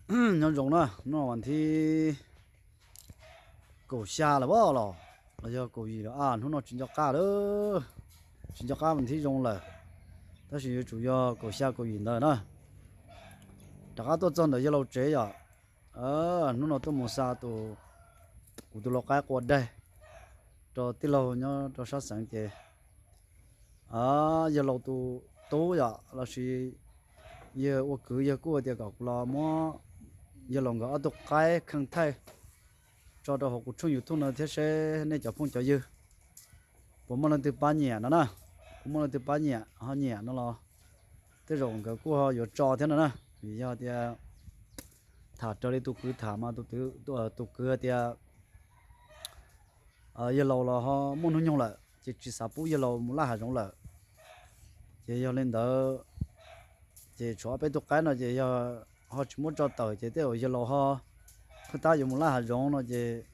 Nyob zoo na, hnub no vas thib kaum xya lawm los, los yog kaum yim lawm a, hnub no tsis nco qab lawm, tsis nco qab vas thib zoo lawm, tab sis yuav tsum yog kaum xya kaum yim ntawd na. Rov qab tuaj txog ntawm yawg laus tsev yom. Hnub no tuaj mus xa tus, kuv tus lau qaib qua daig rau tij laug nyob rau sab xeev ces yawg laus tus tub yom, los sis yawg ua kwv yawg kuj tias kom kuv los muab yawg laus nkawd ob tug qaib kheej thaij tso rau hauv kuv tshooj YouTube no thiab seb nej cov phooj cov ywg puas muaj leej twg pab nyiam no na. Kuv muaj leej twg pab nyiam ho nyiam no los tej zaum nkawd kuj ho yuav tso thiab no na. Vim yog tias tham raws li tus kwv tham mas tus kwv tias yawg laus los ho muaj hnub nyoog lawm ces tsis xav pub yawg laus mus laj hav zoov lawm. Ces yog li ntawd ces tshuav ob peb tug qaib no ces yog ho tsis muab tso tawm ces tej zaum yawg laus ho pheej tab yuav mus laj hav zoov no ces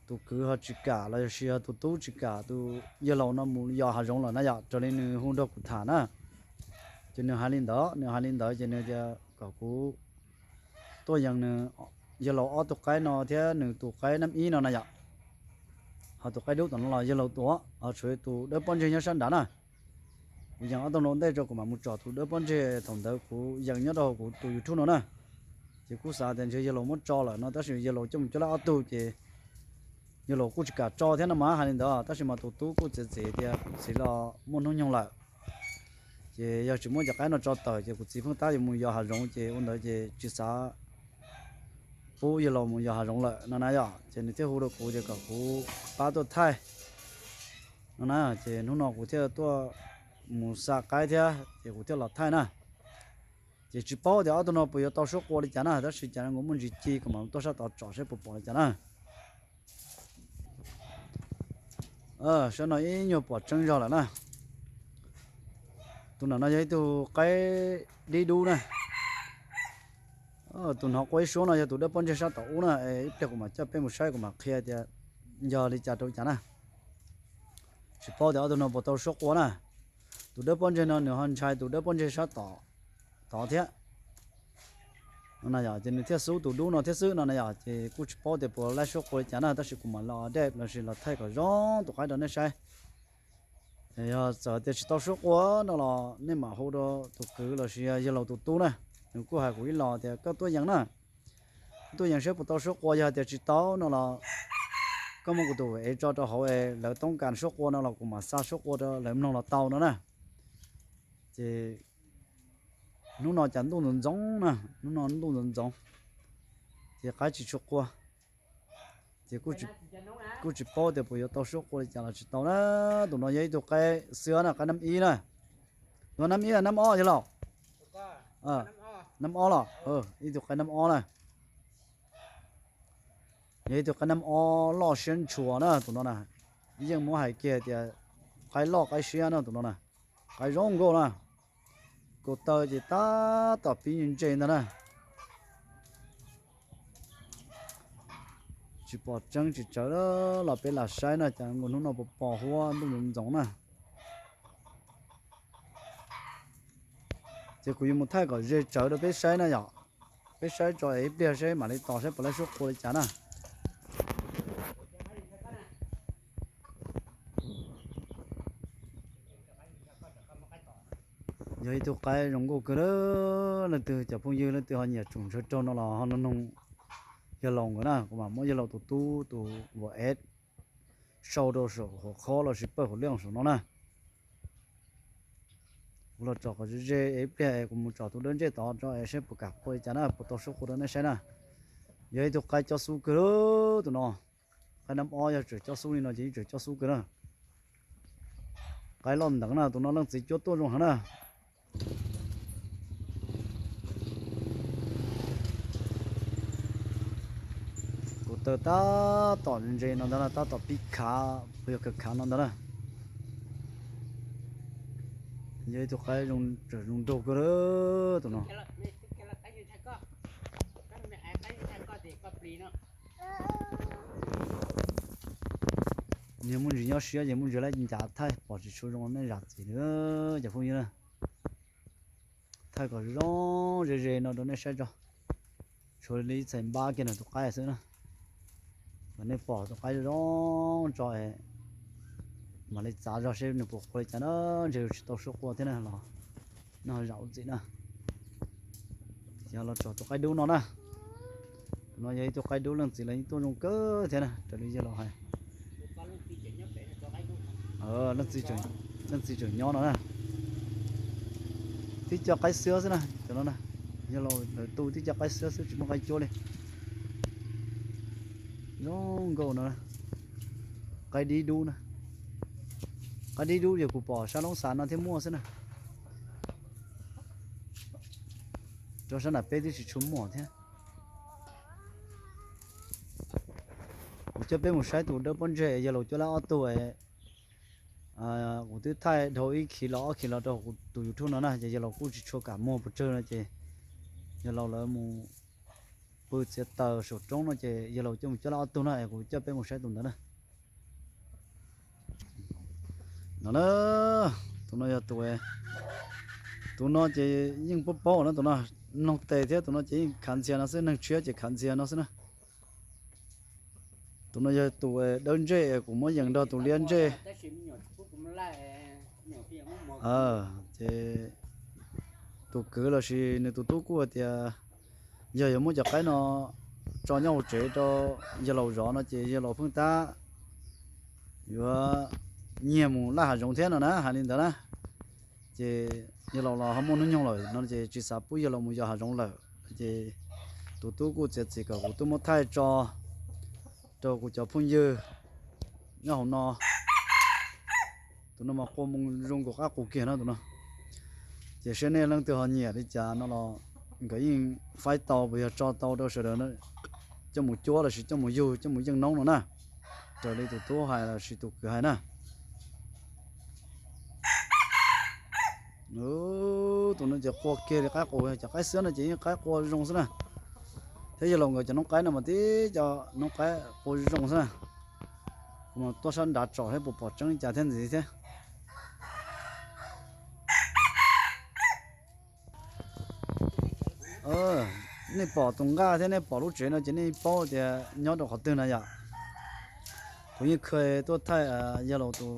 tus kwv ho tsis kam los yog sis yog tus tub tsis kam tus yawg laus no mus yos hav zoov lawm na yom, raws li nws hu nrog kuv tham na. Ces nws hais li ntawd, nws hais li ntawd ces nws tias kom kuv tuaj yees nws yawg laus ob tug qaib no thiab nws tus qaib nab ib no na yom. Ho tus qaib dub tom no los yawg laus tua, ho tshuav tus dawb pob ntseg nyob sab nrad na. Kuv yees ob tug no ntej tso kuv mam mus tsom tus dawb pob ntseg thaum ntawd kuv yees nyob rau hauv kuv tus YouTube no na. Ces kuj xav tias ntshe yawg laus muab tso lawm no tab sis yawg laus coj mus coj laj ob tug ces yawg laus kuj tsis kam tso thiab no mas hais li ntawd tab sis mas tus tub kuj txiav txim tias kuv txiv los muaj hnub nyoog lawm. Ces yog tsis muab cov qaib no tso tawm ces kuv txiv pheej tab yuav mus yos hav zoov ces ua ntawd ces tsis xav pub yawg laus mus yos hav zoov lawm no na yom. Ces nws thiaj hu rau kuv tias kom kuv pab tuaj thaij no na. Ces hnub no kuv thiaj tuaj mus xa qaib thiab ces kuv thiaj los thaij na. Ces tsis paub tias ob tug no puas yuav tau suab qua li cas na, tab sis cas nkawd muaj ntsis ci kuv mam tuaj sab tod tsom seb puas pom li cas na. Sab no ib nyuag pom tseeb zog lawm na. Tus ntawm no yog ib tug qaib dib dub na. Tus hnov qua ib suab no yog tus dawb pob ntseg sab tom ub na, ib pliag kuv mam coj peb mus saib kuv mam qhia tias yog li cas rau li cas na. Tsis paub tias ob tug no puas tau suab qua na. Tus dawb pob ntseg no nws ho ntshai tus dawb pob ntseg sab tom tod thiab. Ces nws thiaj xub tus dub no thiab xwb no na yom, ces kuj tsis paub tias puas laib suab qua li cas na, tab sis kuv mam los dej los sis los thaij kom zoo tus qaib rau nej saib. Yog txawm tias tsis tau suab qua no los nej mam hu rau tus kwv los sis yawg laus tus tub na, nws kuj hais kuv ib los tias koj tuaj yees na, tuaj yees saib puas tau suab qua, yog tias tsis tau no los koj muab kuv tus ev tso rau hauv es lawv toob kas suab qua no los kuv mam xa suab qua rau lawv mloog los tau no na. Ces hnub no cas ntuj ntxoov ntxoov na, hnub no ntuj ntxoov ntxoov, ces qaib tsis tshua qua. Ces kuj tsis paub tias puas yuav tau suab qua li cas los tsis tau na. Tus no yog ib tug qaib xwb na, qaib nab ib na. Tus no nab ib nab ob yog los? Nab ob los, ib tug qaib nab ob na. Yog ib tug qaib nab ob loj siab ntshua na tus no na. Yeej muab hais kiag tias qaib loj qaib siab na tus no na. Qaib zoo nkauj na. Kaus taw ces tab tom pib ntse ntag na. Tsis pom tseeb tsis tsawv los peb lam saib na, cas nkaus hnub no pos pos huab ntuj ntxoov ntxoov na. Ces kuv yuav mus thaij kom ze tsawv rau peb saib na yom. Peb saib tso es ib pliag saib mam li tos saib puas laib suab qua li cas na. Yog ib tug qaib zoo nkauj kawg, leej twg cov phooj ywg leej twg ho nyiam tsoom ntshaw raug no los ho noog yawg laus nkawd na, kuv mam muab yawg laus tus tub tus vauv ev sau rau saum hauv khob los sis pawg hauv liaj saum no na. Kuv los tsom kom ze ze es ib pliag es kuv mus tsom tus dawb ntsej tod tso es saib puas kam qua li cas na, puas tau suab qua rau nej saib na. Yog ib tug qaib cob xub kawg tus no. Qaib nab ob yog tseem cob xub li no ces yeej tseem cob xub kawg na. Qaib loj nteev na, tus no leej txiv cuab tuaj zoo heev na. Kaus taw tab tom ntse no ntag na, tab tom pib khav, puas yog khav khav no ntag na. Yog ib tug qaib zoo nraug kawg tus no. Yog muaj ntsis nyob siab ces muaj ntsis laib ncav thaij pom tsis tshua zoo nej zam txim nawb cov phooj ywg na. Thaij kom zoo ze ze no rau nej saib tso. Tshuav li ib txhais npab kiag nws tus qaib xwb na. Kom nej pom tus qaib zoo zoo tso, mam li txav zog seb nws puas qua li cas na. Ntshe yuav tsis tau suab qua thiab na los noj zam ua txim na. Ces los tsom tus qaib dub no na. Tus no yog ib tug qaib dub leej txiv los yeej tuaj zoo kawg thiab na, raws li yawg laus hais. Leej txiv tseem nyob no na. Tib co qaib xiab xwb na, cov no na. Yawg laus lawv tu tib co qaib xiab xwb tsis muaj qaib cuab li. Zoo nkauj no, qaib dib dub na. Qaib dib dub yog kuv pom sab Loob Xas no thiaj muaj xwb na. Rau sab nram peb twb tsis tshua muaj thiab. Kuv coj peb mus saib tus dawb pob ntseg yawg laus coj lab ob tug. Kuv twb thaij dhau ib khi los ob khi los rau kuv tus YouTube no na, ces yawg laus kuj tsis tshua kam muag pes tsawg no ces yawg laus lawv mus pw txiav taws saum roob no ces yawg laus coj mus coj lab ob tug na, es kuv coj peb mus saib tus ntawd na. No na, tus no yog tus, tus no ces yeej paub paub na, tus no mloog tes thiab, tus no ces yeej khav ntxhias no xwb, neeg tshiab ces khav ntxhias no xwb na. Tus no yog tus dawb ntsej kuv muab yees nrog tus liab ntsej. Ces tus kwv los sis nws tus tub kuj hais tias yog yuav muab cov qaib no tso nyob hauv tsev rau yawg laus zov no ces yawg laus pheej tab yuav nyiag mus laj hav zoov thiab no na, hais li ntawd na. Ces yawg laus los ho muaj hnub nyoog lawm no ces tsis xav pub yawg laus mus yos hav zoov lawm. Ces tus tub kuj txiav txim kom kuv tuaj muab thaij tso rau kuv cov phooj ywg nyob hauv no. Tus no mas qua moo zoo nkaus qab qus kiag no tus no. Ces seb nej leej twg ho nyiam li cas no los nkawd yeej faib tau, puas yog tso tau rau sawv daws coj mus cuab los sis coj mus yug coj mus yeej noob no na, raws li tus tub hais los sis tus kwv hais na. Tus no ces qua kiag li qab qus, cov qaib xiab no ces yeej qaib qua zoo xwb na. Thiab yawg laus nkawd cov noob qaib no mas tib co noob qaib qua zoo xwb na. Kuv mas tuaj sab nrad tsom thiab puas pom tseeb li cas thiab ntxiv thiab. Nej pom tus nqaj thiab nej pom lub tsev no ces nej paub tias nyob rau qhov twg na yom. Kuv yeej kha tuaj thaij yawg laus tus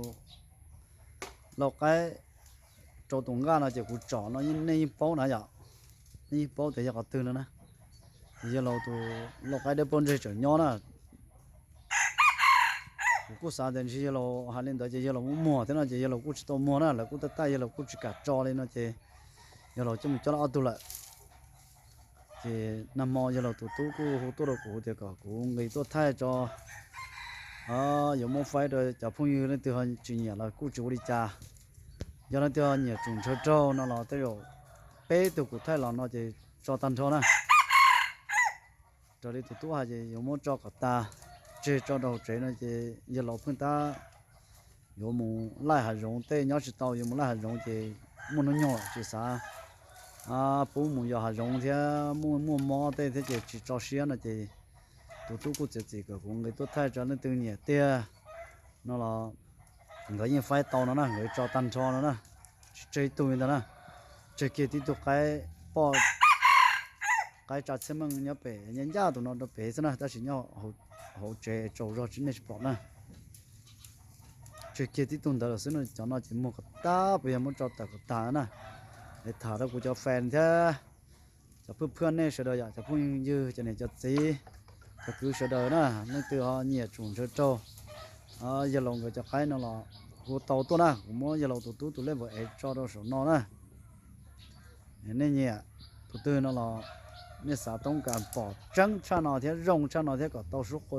lau qaib rau tus nqaj no ces kuv tsom no nej yeej paub na yom. Nej yeej paub tias yog qhov twg no na. Yawg laus tus lau qaib dawb paug ntseg tseem nyob na. Kuv kuj xav tias ntshe yawg laus hais li ntawd ces yawg laus muab muag thiab no ces yawg laus kuj tsis tau muag na, lawv kuj tau tag yawg laus kuj tsis kam tso li no ces yawg laus coj mus coj lawm ob tug lawm. Ces nag hmo yawg laus tus tub kuj hu tuaj rau kuv tias kom kuv nqis tuaj thaij tso, yuav muab faib rau cov phooj ywg, leej twg ho tsis nyiam los kuj tsis ua li cas. Yog leej twg ho nyiam tsum ntshaw raug no los tej zaum peb tug kuv thaij los no ces tso tag nrho na. Raws li tus tub hais ces yuav muab tso kom tas, tseg tso rau hauv tsev no ces yawg laus pheej tab yuav mus laij hav zoov, tej nyob tsis tau yuav mus laij hav zoov ces muaj hnub nyoog lawm tsis xav pub mus yos hav zoov thiab muaj muaj mob tej thiab ces tsis tso siab no ces tus tub kuj txiav txim kom kuv nqis tuaj thaij tso, leej twg nyiam tiag no los nkawd yeej faib tau no na, nkawd tso tag nrho no na, tsis tseg ib tug li ntag na. Tseg kiag tib tug qaib poj, qaib tsa txhiaj meej nyob pem, ncaj ncaj tus no rau pem xwb na, tab sis nyob hauv tsev tsaus zog tsis, nej tsis pom na. Tseg kiag tib tug ntawd lawm xwb no, cov no ces muag kom tag, puas yog muab tso tawm kom tag na. Es tham rau kuv cov fans thiab cov phwj phwaj nej sawv daws yom, cov phooj ywg, cov niam cov txiv, cov kwv sawv daws na, leej twg ho nyiam tsum ntshaw raug yawg laus nkawd cov qaib no los hu tau tuaj na, kuv muab yawg laus tus tub tus lej npawm ev tso rau saum no na. Nej nyiam tus twg no los nej xav toob kas pom tseeb tshaj no thiab zoo tshaj no thiab kom tau suab qua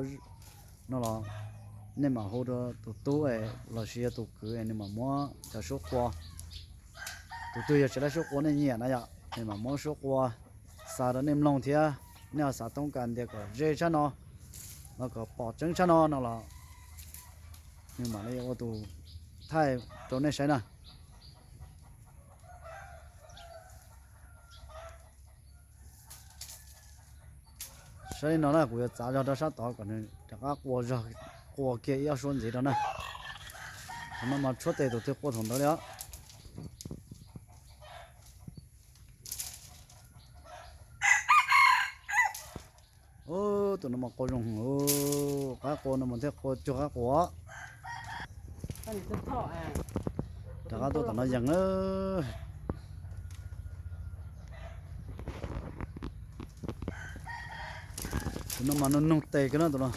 no los nej mam hu rau tus tub los sis yog tus kwv nws mam muab cov suab qua. Tus twg yog tsis laib suab qua nej nyiam na yom, nws mam muab suab qua xa rau nej mloog thiab nej ho xav toob kas tias kom ze tshaj no los kom pom tseeb tshaj no no los nws mam li ua tus thaij rau nej saib na. Saib li no na, kuv yuav txav zog rau sab tod kom nws rov qab qua zog, qua kiag ib ob suab ntxiv rau na. Thaum no mas tshuab tes tus twg qua thaum ntawd li os. Tus no mas qua zoo, qaib qua no mas thiaj qua cuag qaib qua. Rov qab tuaj tom no yees na. Tus no mas noog noog tes kawg na tus no.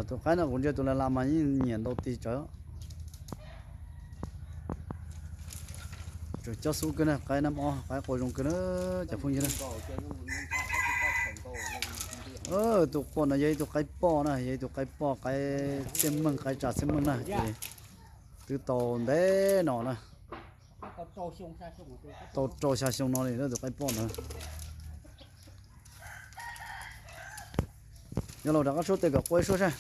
Tus qaib no kuv ntsia tus lam lam mas yeej nyiam ntau tis tsawv. Tseem cob xub kawg na, qaib nab ob, qaib qua zoo kawg na cov phooj ywg na. Tus qua no yog ib tug qaib poj na, yog ib tug qaib poj qaib txiaj meej, qaib tsa txiaj meej na, ces twb tau ntev no na, tau rau xya xyoo no li tus qaib poj ntawd. Yog los rov qab suab tes kom qua ib suab saib.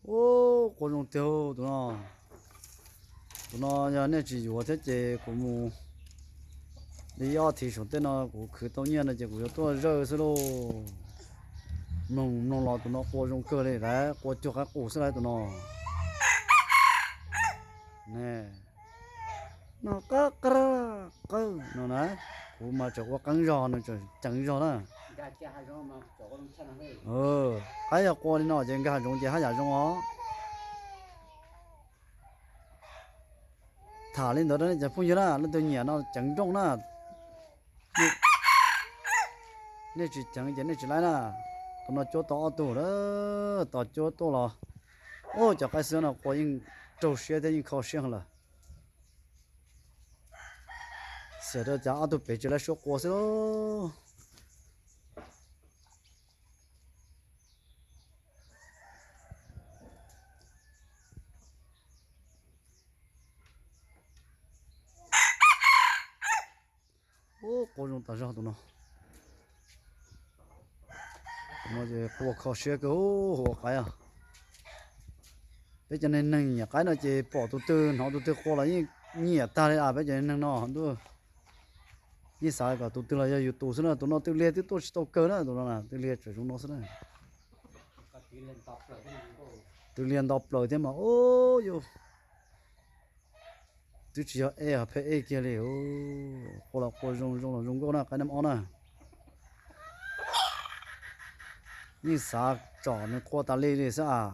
Ub, qua zoo tiag tus no. Tus no yog nej tsis yuav thiab ces kuv mus li ob thiv saum tej no kuv khwv tau nyiaj no ces kuv yuav tuaj zawj xwb lauj. Mloog mloog los tus no qua zoo kawg li lauj, qua cuag qaib qus xwb lauj tus no. No qab qab qawj no na, kuv mas tseem ua qeeb zog nws tseem ceev zog na. Qaib yog qua li no ces nkag zoov ces haj yam zoo os. Tham li ntawd rau nej cov phooj ywg na, leej twg nyiam no ceev nrooj na. Nej tsis ceev ces nej tsis laib na. Tus no cuab tau ob tug lawm, tos cuab tuaj los. Ub, cov qaib xwb no qua yeej raug siab thiab yeej kho siab lawm. Xiam rau cov ob tug pem tsis laib suab qua xwb lauj. Ub, qua zoo tas zog tus no. Tus no ces qua kho siab kawg hu ua qaib os. Peb cov neeg nyiam qaib no ces pom tus twg hnov tus twg qua los yeej nyiam tag li as peb cov neeg no ntuj. Yeej xav kom tus twg los yog yus tus xwb na, tus no twb liag twb tuaj tsis tau kawg na, tus no twb liag tseem zoo no xwb na. Twb liag nto plaws thiab mas ub yus. Twb tsis yog ej, pheej ej kiag li. Qua los qua zoo, zoo los zoo nkauj na, qaib nab ob na. Yeej xav tsom nws qua tas li li xwb as.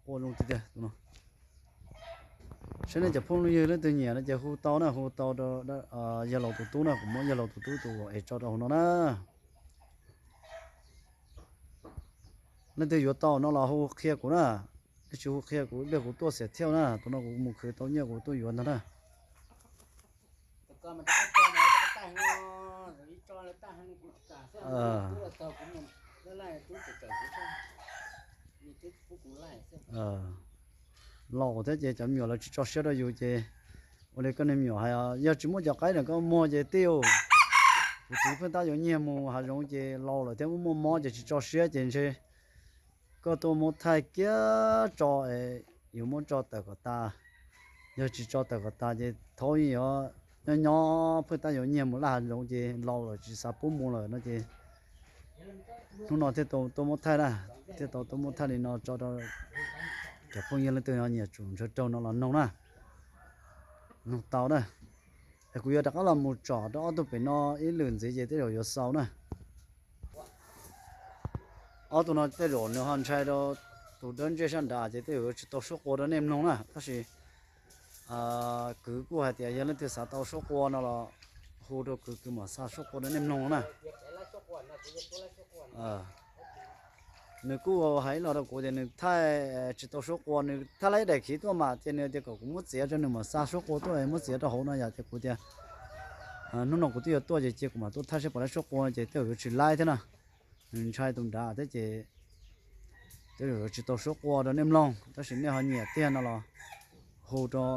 Qua zoo tiag tiag tus no. Saib nej cov phooj ywg leej twg nyiam no ces hu tau na, hu tau rau yawg laus tus tub na, kuv muab yawg laus tus tub tus es tso rau hauv no na. Leej twg yuav tau no los hu qhia kuv na, leej twg hu qhia kuv, ib pliag kuv tuaj xiam thiab na, tus no kuv mus khwv tau nyiaj kuv tuaj yuav ntag na. Laus thiab ces cov me nyuam lawv tsis tso siab rau yus ces ua li koj niag me nyuam hais, yog tsis muaj cov qaib ntawm koj muag ces tij, kuv txiv pheej tab yuav nyiag mus hav zoov ces laus lawm thiab muaj mob ces tsis tso siab ces ntshe koj tuaj muab thaij kiag tso es yuav muab tso tawm kom tas. Yog tsis tso tawm kom tas ces thaum yuav nyob nyob pheej tab yuav nyiag mus laj hav zoov ces laus lawm tsis xav pub mus lawm no ces hnub no thiaj tau tuaj muab thaij na, thiaj tau tuaj muab thaij li no tso rau cov phooj ywg leej twg nyiam tsum ntshaw raug no los noog na, noog tau na. Es kuv yuav rov qab los mus tsom rau ob tug pem no ib lwm ntxiv ces tej zaum yuav xaus na. Ob tug no tej zaum nws ho ntshai rau tus dawb ntsej sab nrad ces tej zaum yuav tsis tau suab qua rau nej mloog na, tab sis kwv kuj hais tias yog leej twg xav tau suab qua no los hu rau kwv, kwv mam xa suab qua rau nej mloog na. Nws kuj hais ib los rau kuv tias nws thaij tsis tau suab qua, nws thaij laib daim khiv tuaj mas ces nws tias kom kuv muab txiav rau nws mam xa suab qua tuaj, muab txiav rau hauv no yom, ces kuv tias hnub no kuv twb yuav tuaj ces cia kuv mam tuaj thaij seb puas laib suab qua no ces tej zaum yuav tsis laib thiab na. Nws ntshai tus nrad thiab ces tej zaum yuav tsis tau suab qua rau nej mloog, tab sis nej ho nyiam tiag no los hu rau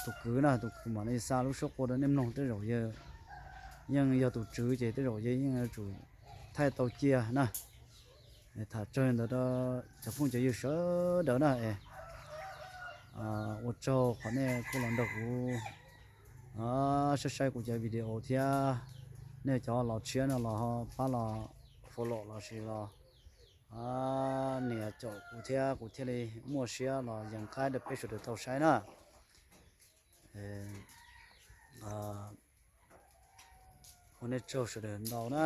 tus kwv na, tus kwv mam li xa lub suab qua rau nej mloog, tej zaum yeej yog tus tswv ces tej zaum yeej yuav tsum thaij tau cia na. Tham tsawg ntawd rau cov phooj cov ywg sawv daws na es Ua tsaug qhov nej kuj los nrog kuv saib saib kuv cov video thiab. Nej cov los tshiab no los ho pab los follow los sis los nias caum kuv thiab kuv thiaj li muaj siab los yees qaib rau peb sawv daws tau saib na. Ua nej tsaug sawv daws ntau na.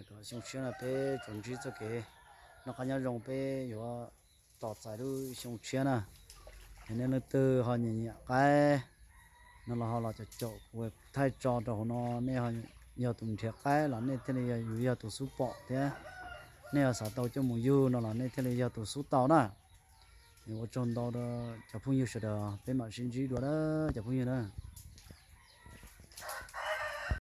Kom xyoo tshiab no peb tsuas ntsib txoj kev noj qab nyob zoo, peb yuav tos txais lub xyoo tshiab na. Yog nej leej twg ho nyiam nyiam qaib no los ho los caum caum kuv thaij tso rau hauv no, nej yog tus nrhiav qaib los nej thiaj li yog, yus yog tus xub pom thiab, nej yog xav tau coj mus yug no los nej thiaj li yog tus xub tau na. Ua tsaug ntau rau cov phooj ywg sawv daws, peb mam sib ntsib dua na cov phooj ywg na.